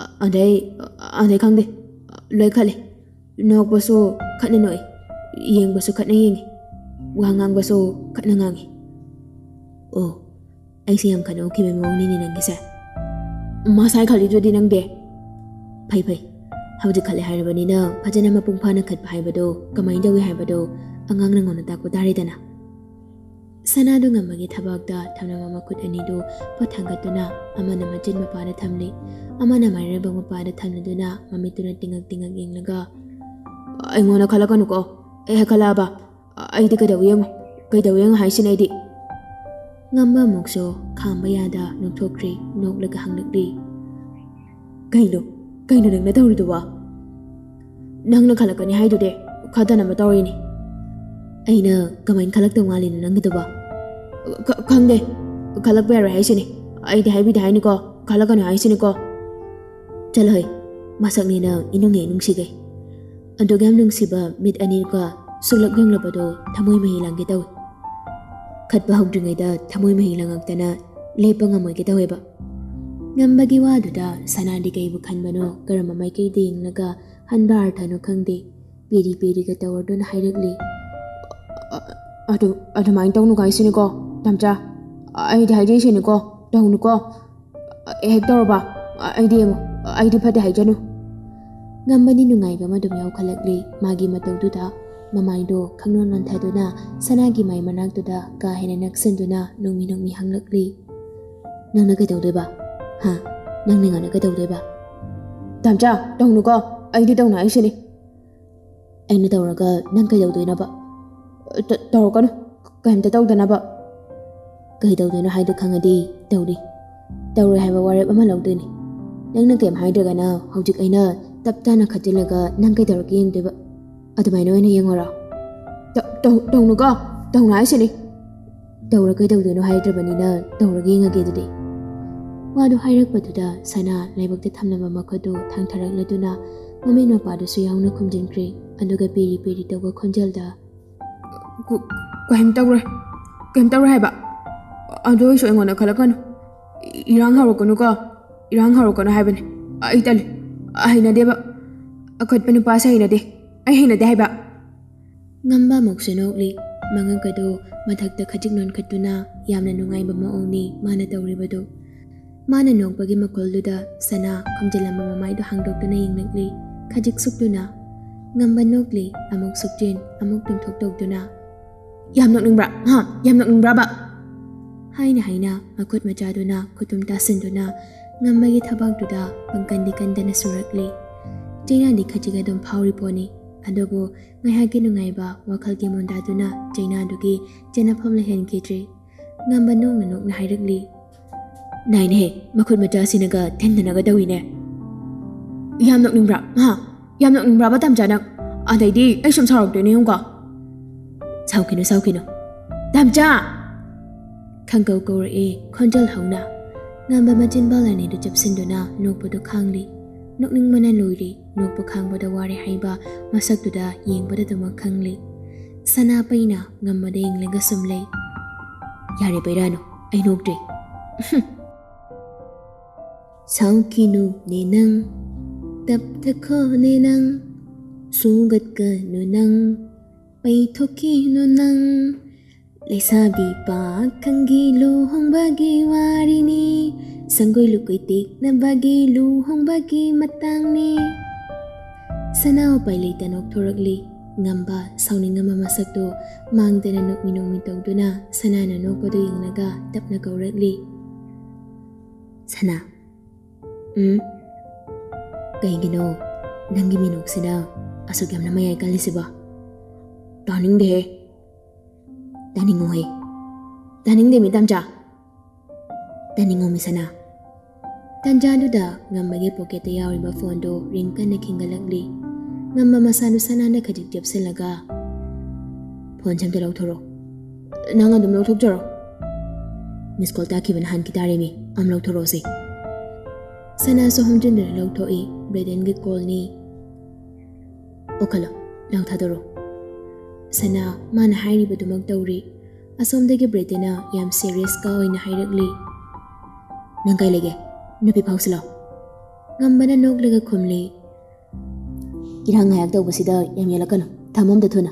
ꯑ-, ꯑꯗꯩ, ꯑꯗꯩ ꯈꯪꯗꯦ꯫ ꯂꯣꯏ ꯈꯠꯂꯦ꯫ ꯅꯣꯛꯄꯁꯨ ꯈꯠꯅ ꯅꯣꯛꯏ, ꯌꯦꯡꯕꯁꯨ ꯈꯠꯅ ꯌꯦꯡꯉꯤ, ꯋꯥ ꯉꯥꯡꯕꯁꯨ ꯈꯠꯅ ꯉꯥꯡꯉꯤ꯫" "ꯑꯣ, ꯑꯩꯁꯦ ꯌꯥꯝ ꯈꯠꯅ ꯎꯈꯤꯕꯒꯤ ꯃꯑꯣꯡꯅꯤꯅꯦ ꯅꯪꯒꯤꯁꯦ꯫ ꯃꯁꯥꯏ ꯈꯠꯂꯤꯗꯨꯗꯤ ꯅꯪꯗꯤ?" "ꯐꯩ, ꯐꯩ꯫ ꯍꯧꯖꯤꯛ ꯈꯠꯂꯦ ꯍꯥꯏꯔꯕꯅꯤꯅ ꯐꯖꯅ ꯃꯄꯨꯡ ꯐꯥꯅ ꯈꯠꯄ ꯍꯥꯏꯕꯗꯣ ꯀꯃꯥꯏꯅ ꯇꯧꯏ ꯍꯥꯏꯕꯗꯣ ꯑꯉꯥꯡ ꯅꯪꯉꯣꯟꯗ ꯇꯥꯛꯄ ꯇꯥꯔꯦꯗꯅ꯫" ꯁꯅꯥꯗꯨ ꯉꯝꯕꯒꯤ ꯊꯕꯥꯛꯇ ꯊꯝꯂꯝꯕ ꯃꯈꯨꯠ ꯑꯅꯤꯗꯨ ꯄꯣꯠ ꯊꯥꯡꯒꯠꯇꯨꯅ ꯑꯃꯅ ꯃꯆꯤꯟ ꯃꯄꯥꯗ ꯊꯝꯂꯤ, ꯑꯃꯅ ꯃꯔꯩꯕꯛ ꯃꯄꯥꯗ ꯊꯝꯂꯗꯨꯅ ꯃꯃꯤꯠꯇꯨꯅ ꯇꯤꯡꯉꯛ ꯇꯤꯡꯉꯛ ꯌꯦꯡꯂꯒ, "ꯑꯩꯉꯣꯟꯗ ꯈꯜꯂꯛꯀꯅꯨꯀꯣ꯫ ꯑꯩ ꯍꯦꯛ ꯈꯜꯂꯛꯑꯕ ꯑꯩꯗꯤ ꯀꯩꯗꯧ ꯌꯦꯡꯉꯣ, ꯀꯩꯗꯧ ꯌꯦꯡꯉꯣ ꯍꯥꯏꯁꯤꯅ ꯑꯩꯗꯤ꯫" ꯉꯝꯕ ꯑꯃꯨꯛꯁꯨ ꯈꯥꯝꯕ ꯌꯥꯗ ꯅꯣꯛꯊꯣꯛꯈ꯭ꯔꯦ, ꯅꯣꯛꯂꯒ ꯍꯪꯂꯛꯂꯤ, "ꯀꯩꯅꯣ, ꯀꯩꯅꯣ ꯅꯪꯅ ꯇꯧꯔꯤꯗꯨꯕꯣ?" ꯅꯪꯅ ꯈꯜꯂꯛꯀꯅꯤ ꯍꯥꯏꯗꯨꯗꯤ ꯈꯠꯇꯅꯕ ꯇꯧꯔꯤꯅꯤ꯫ ꯑꯩꯅ ꯀꯃꯥꯏꯅ ꯈꯜꯂꯛꯇꯧ ꯃꯥꯜꯂꯤꯅꯣ ꯅꯪꯒꯤꯗꯨꯕꯣ? ꯈ-, ꯈꯪꯗꯦ꯫ ꯈꯜꯂꯛꯄ ꯌꯥꯔꯣꯏ ꯍꯥꯏꯁꯤꯅꯤ꯫ ꯑꯩꯗꯤ ꯍꯥꯏꯕꯤꯗꯦ ꯍꯥꯏꯅꯤꯀꯣ꯫ ꯈꯜꯂꯛꯀꯅꯨ ꯍꯥꯏꯁꯤꯅꯤꯀꯣ꯫ ꯆꯠꯂꯣꯍꯦ꯫ ꯃꯁꯛꯅꯤꯅ ꯏꯅꯨꯡ ꯍꯦꯛ ꯅꯨꯡꯁꯤꯒꯦ꯫ ꯑꯗꯨꯛ ꯌꯥꯝ ꯅꯨꯡꯁꯤꯕ ꯃꯤꯠ ꯑꯅꯤꯒ ꯁꯨꯛꯂꯛ ꯌꯦꯡꯂꯕꯗꯣ ꯊꯃꯣꯏ ꯃꯍꯤ ꯂꯥꯡꯒꯦ ꯇꯧꯏ꯫ ꯈꯠꯄ ꯍꯧꯗ꯭ꯔꯤꯉꯩꯗ ꯊꯃꯣꯏ ꯃꯍꯤ ꯂꯥꯡꯉꯛꯇꯅ ꯂꯦꯞꯄ ꯉꯝꯃꯣꯏꯒꯦ ꯇꯧꯋꯦꯕ꯫ ꯉꯝꯕꯒꯤ ꯋꯥꯗꯨꯗ ꯁꯅꯥꯗꯤ ꯀꯩꯕꯨ ꯈꯟꯕꯅꯣ, ꯀꯔꯝꯕ ꯃꯥꯏꯀꯩꯗ ꯌꯦꯡꯂꯒ ꯍꯟꯕ ꯑꯥꯔꯊꯅꯣ ꯈꯪꯗꯦ꯫ ꯄꯦꯔꯤ ꯄꯦꯔꯤꯒ ꯇꯧꯔꯗꯨꯅ ꯍꯥꯏꯔꯛꯂꯤ꯫ "ꯑ-, ꯑꯗꯨ, ꯑꯗꯨꯃꯥꯏꯅ ꯇꯧꯅꯨ ꯍꯥꯏꯁꯤꯅꯤꯀꯣ, ꯇꯝꯆꯥ꯫ ꯑꯩꯗꯤ ꯍꯥꯏꯖꯩꯁꯤꯅꯤꯀꯣ, ꯇꯧꯅꯨꯀꯣ꯫ ꯍꯦꯛ ꯇꯧꯔꯕ? ꯑꯩꯗꯤ ꯌꯦꯡꯉꯨ, ꯑꯩꯗꯤ ꯐꯠꯇꯦ ꯍꯥꯏꯖꯅꯨ꯫" ꯉꯝꯕꯅꯤ ꯅꯨꯡꯉꯥꯏꯕ ꯑꯃ ꯑꯗꯨꯝ ꯌꯥꯎꯈꯠꯂꯛꯂꯤ ꯃꯥꯒꯤ ꯃꯇꯧꯗꯨꯗ꯫ ꯃꯃꯥꯏꯗꯣ ꯈꯪꯅꯣꯟ ꯅꯣꯟꯊꯗꯨꯅ ꯁꯅꯥꯒꯤ ꯃꯥꯏ ꯃꯅꯥꯛꯇꯨꯗ ꯀꯥ ꯍꯦꯟꯅ ꯅꯛꯁꯤꯟꯗꯨꯅ ꯅꯣꯡꯃꯤ ꯅꯣꯡꯃꯤ ꯍꯪꯂꯛꯂꯤ꯫ "ꯅꯪꯅ ꯀꯩꯗꯧꯗꯣꯏꯕ? ꯍꯥ? ꯅꯪꯅ ꯑꯩꯉꯣꯟꯗ ꯀꯩꯗꯧꯗꯣꯏꯕ?" "ꯇꯝꯆꯥ, ꯇꯧꯅꯨꯀꯣ꯫ ꯑꯩꯗꯤ ꯇꯧꯅꯨ ꯍꯥꯏꯁꯤꯅꯤ꯫" "ꯑꯩꯅ ꯇꯧꯔꯒ ꯅꯪ ꯀꯩꯗꯧꯗꯣꯏꯅꯣꯕ?" "ꯇ-, ꯇꯧꯔꯛꯀꯅꯨ꯫ ꯀꯩꯝꯇ ꯇꯧꯗꯅꯕ꯫" "ꯀꯩꯗꯧꯗꯣꯏꯅꯣ ꯍꯥꯏꯗꯣ ꯈꯪꯉꯗꯤ ꯇꯧꯅꯤ꯫ ꯇꯧꯔꯣꯏ ꯍꯥꯏꯕ ꯋꯥꯔꯦꯞ ꯑꯃ ꯂꯧꯗꯣꯏꯅꯤ꯫ ꯅꯪꯅ ꯀꯩꯝ ꯍꯥꯏꯗ꯭ꯔꯒꯅ ꯍꯧꯖꯤꯛ ꯑꯩꯅ ꯇꯞ ꯇꯥꯅ ꯈꯠꯆꯤꯜꯂꯒ ꯅꯪ ꯀꯩꯗꯧꯔꯛꯀꯦ ꯌꯦꯡꯗꯣꯏꯕ꯫ ꯑꯗꯨꯃꯥꯏꯅ ꯑꯣꯏꯅ ꯌꯦꯡꯉꯣꯔꯣ?" "ꯇ-, ꯇꯧ-, ꯇꯧꯅꯨꯀꯣ꯫ ꯇꯧꯅꯨ ꯍꯥꯏꯁꯤꯅꯤ꯫" "ꯇꯧꯔ ꯀꯩꯗꯧꯗꯣꯏꯅꯣ ꯍꯥꯏꯗ꯭ꯔꯕꯅꯤꯅ ꯇꯧꯔꯒ ꯌꯦꯡꯉꯒꯦ ꯑꯗꯨꯗꯤ꯫" ꯋꯥꯗꯨ ꯍꯥꯏꯔꯛꯄꯗꯨꯗ ꯁꯅꯥ ꯂꯥꯏꯕꯛꯇ ꯊꯝꯂꯝꯕ ꯃꯈꯨꯠꯇꯨ ꯊꯥꯡꯊꯔꯛꯂꯗꯨꯅ ꯃꯃꯤꯠ ꯃꯄꯥꯗꯨꯁꯨ ꯌꯥꯎꯅ ꯈꯨꯝꯖꯤꯟꯈ꯭ꯔꯦ꯫ ꯑꯗꯨꯒ ꯄꯦꯔꯤ ꯄꯦꯔꯤ ꯇꯧꯕ ꯈꯣꯟꯖꯦꯜꯗ, "ꯀ-, ꯀꯩꯝ ꯇꯧꯔꯣꯏ꯫ ꯀꯩꯝ ꯇꯧꯔꯣꯏ ꯍꯥꯏꯕ꯫ ꯑꯗꯨ ꯑꯣꯏꯔꯁꯨ ꯑꯩꯉꯣꯟꯗ ꯈꯜꯂꯛꯀꯅꯨ꯫ ꯏ-, ꯏꯔꯥꯡ ꯍꯧꯔꯛꯀꯅꯨꯀꯣ꯫ ꯏꯔꯥꯡ ꯍꯧꯔꯛꯀꯅꯨ ꯍꯥꯏꯕꯅꯦ꯫ ꯑꯩ ꯇꯜꯂꯤ꯫ ꯍꯩꯅꯗꯦꯕ꯫ ꯑꯈꯠꯄ ꯅꯨꯄꯥꯁꯦ ꯍꯩꯅꯗꯦ꯫ ꯑꯩ ꯍꯩꯅꯗꯦ ꯍꯥꯏꯕ꯫" ꯉꯝꯕ ꯑꯃꯨꯛꯁꯨ ꯅꯣꯛꯂꯤ꯫ ꯃꯉꯛꯀꯗꯨ ꯃꯊꯛꯇ ꯈꯖꯤꯛ ꯅꯣꯟꯈꯠꯇꯨꯅ ꯌꯥꯝꯅ ꯅꯨꯡꯉꯥꯏꯕ ꯃꯑꯣꯡꯅꯤ ꯃꯥꯅ ꯇꯧꯔꯤꯕꯗꯨ꯫ ꯃꯥꯅ ꯅꯣꯛꯄꯒꯤ ꯃꯈꯣꯜꯗꯨꯗ ꯁꯅꯥ ꯈꯨꯝꯖꯤꯜꯂꯝꯕ ꯃꯃꯥꯏꯗꯨ ꯍꯥꯡꯗꯣꯛꯇꯨꯅ ꯌꯦꯡꯂꯛꯂꯤ, ꯈꯖꯤꯛ ꯁꯨꯛꯇꯨꯅ꯫ ꯉꯝꯕ ꯅꯣꯛꯂꯤ, ꯑꯃꯨꯛ ꯁꯨꯛꯆꯤꯟ, ꯑꯃꯨꯛ ꯇꯨꯝꯊꯣꯛ ꯇꯧꯗꯨꯅ꯫ "ꯌꯥꯝ ꯅꯣꯛꯅꯤꯡꯕ꯭ꯔꯥ? ꯍꯥ? ꯌꯥꯝ ꯅꯣꯛꯅꯤꯡꯕ꯭ꯔꯥꯕ?" ꯍꯥꯏꯅ ꯍꯥꯏꯅ ꯃꯈꯨꯠ ꯃꯆꯥꯗꯨꯅ ꯈꯨꯇꯨꯝ ꯇꯥꯁꯤꯟꯗꯨꯅ ꯉꯝꯕꯒꯤ ꯊꯕꯥꯛꯇꯨꯗ ꯄꯪꯀꯟꯗꯤ ꯀꯟꯗꯅ ꯁꯨꯔꯛꯂꯤ꯫ ꯆꯩꯅꯥꯗꯤ ꯈꯖꯤꯛ ꯑꯗꯨꯝ ꯐꯥꯎꯔꯤ ꯄꯣꯠꯅꯤ, ꯑꯗꯨꯕꯨ ꯉꯥꯏꯍꯥꯛꯀꯤ ꯅꯨꯡꯉꯥꯏꯕ ꯋꯥꯈꯜꯒꯤ ꯃꯨꯟꯗꯥꯗꯨꯅ ꯆꯩꯅꯥꯗꯨꯒꯤ ꯆꯦꯟꯅꯐꯝ ꯂꯩꯍꯟꯈꯤꯗ꯭ꯔꯤ꯫ ꯉꯝꯕ ꯅꯣꯛꯅ ꯅꯣꯛꯅ ꯍꯥꯏꯔꯛꯂꯤ꯫ "ꯅꯥꯏꯅꯦꯍꯦ, ꯃꯈꯨꯠ ꯃꯆꯥꯁꯤꯅꯒ ꯊꯤꯟꯗꯅꯒ ꯇꯧꯏꯅꯦ꯫ ꯌꯥꯝ ꯅꯣꯛꯅꯤꯡꯕ꯭ꯔꯥ? ꯍꯥ? ꯌꯥꯝ ꯅꯣꯛꯅꯤꯡꯕ꯭ꯔꯥꯕ ꯇꯝꯆꯥ ꯅꯪ? ꯑꯗꯩꯗꯤ ꯑꯩ ꯁꯨꯝ ꯁꯥꯎꯔꯛꯇꯣꯏꯅꯦ ꯌꯦꯡꯉꯨꯀꯣ꯫ "ꯁꯥꯎꯈꯤꯅꯨ, ꯁꯥꯎꯈꯤꯅꯨ꯫ ꯇꯝꯆꯥ!" ꯈꯪꯀꯧ ꯀꯧꯔꯛꯑꯦ ꯈꯣꯟꯖꯦꯜ ꯍꯧꯅ꯫ ꯉꯝꯕ ꯃꯆꯤꯟꯕꯥꯜ ꯑꯅꯤꯗꯨ ꯆꯞꯁꯤꯟꯗꯨꯅ ꯅꯣꯛꯄꯗꯨ ꯈꯥꯡꯂꯤ꯫ ꯅꯣꯛꯅꯤꯡꯕꯅ ꯂꯣꯏꯔꯦ꯫ ꯅꯣꯛꯄ ꯈꯥꯡꯕꯗ ꯋꯥꯔꯦ ꯍꯥꯏꯕ ꯃꯁꯛꯇꯨꯗ ꯌꯦꯡꯕꯗ ꯑꯗꯨꯃꯛ ꯈꯪꯂꯤ꯫ ꯁꯅꯥ ꯄꯩꯅ ꯉꯝꯕꯗ ꯌꯦꯡꯂꯒ ꯁꯨꯝ ꯂꯩ꯫ "ꯌꯥꯔꯦ ꯄꯩꯔꯥꯅꯨ, ꯑꯩ ꯅꯣꯛꯇ꯭ꯔꯦ꯫" "ꯁꯥꯎꯈꯤꯅꯨꯅꯦ ꯅꯪ, ꯇꯞꯊꯈꯣꯅꯦ ꯅꯪ, ꯁꯨꯒꯠꯀꯅꯨ ꯅꯪ, ꯄꯩꯊꯣꯛꯈꯤꯅꯨ ꯅꯪ꯫ ꯂꯩꯁꯥꯕꯤ ꯄꯥꯈꯪꯒꯤ ꯂꯨꯍꯣꯡꯕꯒꯤ ꯋꯥꯔꯤꯅꯤ, ꯁꯪꯒꯣꯏ ꯂꯨꯀꯣꯏ ꯇꯦꯛꯅꯕꯒꯤ ꯂꯨꯍꯣꯡꯕꯒꯤ ꯃꯇꯥꯡꯅꯤ꯫" ꯁꯅꯥ ꯎꯄꯥꯏ ꯂꯩꯇ ꯅꯣꯛꯊꯣꯔꯛꯂꯤ꯫ ꯉꯝꯕ ꯁꯥꯎꯅꯤꯡꯉꯝꯕ ꯃꯁꯛꯇꯨ ꯃꯥꯡꯗꯅ ꯅꯣꯛꯃꯤ ꯅꯣꯛꯃꯤ ꯇꯧꯗꯨꯅ ꯁꯅꯥꯅ ꯅꯣꯛꯄꯗꯨ ꯌꯦꯡꯂꯒ ꯇꯞꯅ ꯀꯧꯔꯛꯂꯤ꯫ "ꯁꯅꯥ꯫" "ꯎꯝ?" "ꯀꯩꯒꯤꯅꯣ ꯅꯪꯒꯤ ꯃꯤꯅꯣꯛꯁꯤꯅ ꯑꯁꯨꯛ ꯌꯥꯝꯅ ꯃꯌꯥꯏ ꯀꯜꯂꯤꯁꯤꯕꯣ?" "ꯇꯥꯅꯤꯡꯗꯦꯍꯦ꯫" "ꯇꯥꯅꯤꯡꯉꯣꯍꯦ꯫" "ꯇꯥꯅꯤꯡꯗꯦ ꯃꯤ ꯇꯝꯆꯥ꯫" "ꯇꯥꯅꯤꯡꯉꯣ ꯃꯤ ꯁꯅꯥ꯫" ꯇꯟꯖꯥꯗꯨꯗ ꯉꯝꯕꯒꯤ ꯄꯣꯀꯦꯠꯇ ꯌꯥꯎꯔꯤꯕ ꯐꯣꯟꯗꯨ ꯔꯤꯡ ꯀꯟꯅ ꯈꯤꯡꯒꯠꯂꯛꯂꯤ꯫ ꯉꯝꯕ ꯃꯁꯥꯗꯨ ꯁꯅꯥꯗ ꯈꯖꯤꯛ ꯆꯦꯞꯁꯤꯜꯂꯒ, "ꯐꯣꯟꯁꯦ ꯑꯝꯇ ꯂꯧꯊꯣꯔꯛꯑꯣ꯫" "ꯅꯪ ꯑꯗꯨꯝ ꯂꯧꯊꯣꯛꯆꯔꯣ꯫" "ꯃꯤꯁ ꯀꯣꯜ ꯇꯥꯈꯤꯕ ꯅꯍꯥꯟꯒꯤ ꯇꯥꯔꯦꯃꯤ, ꯑꯝ ꯂꯧꯊꯣꯔꯛꯑꯣꯁꯦ꯫" ꯁꯅꯥꯁꯨ ꯍꯣꯝꯖꯤꯟꯗꯨꯅ ꯂꯧꯊꯣꯛꯏ꯫ ꯕ꯭ꯔꯦꯗꯟꯒꯤ ꯀꯣꯜꯅꯤ꯫ "ꯑꯣ ꯈꯜꯂꯣ, ꯂꯥꯎ ꯊꯥꯗꯣꯔꯛꯑꯣ꯫" ꯁꯅꯥ ꯃꯥꯅ ꯍꯥꯏꯔꯤꯕꯗꯨꯃꯛ ꯇꯧꯔꯤ꯫ ꯑꯁꯣꯝꯗꯒꯤ ꯕ꯭ꯔꯦꯗꯟꯅ ꯌꯥꯝ ꯁꯦꯔꯤꯌꯁꯀ ꯑꯣꯏꯅ ꯍꯥꯏꯔꯛꯂꯤ꯫ "ꯅꯪ ꯀꯥꯏ ꯂꯩꯒꯦ? ꯅꯨꯄꯤ ꯐꯥꯎꯁꯤ ꯂꯥꯎ꯫" ꯉꯝꯕꯅ ꯅꯣꯛꯂꯒ ꯈꯨꯝꯂꯤ꯫ "ꯏꯔꯥꯡ ꯉꯥꯏꯍꯥꯛ ꯇꯧꯕꯁꯤꯗ ꯌꯥꯝ ꯌꯦꯜꯂꯛꯀꯅꯨ, ꯊꯝꯃꯣ ꯑꯝꯇ ꯊꯨꯅ꯫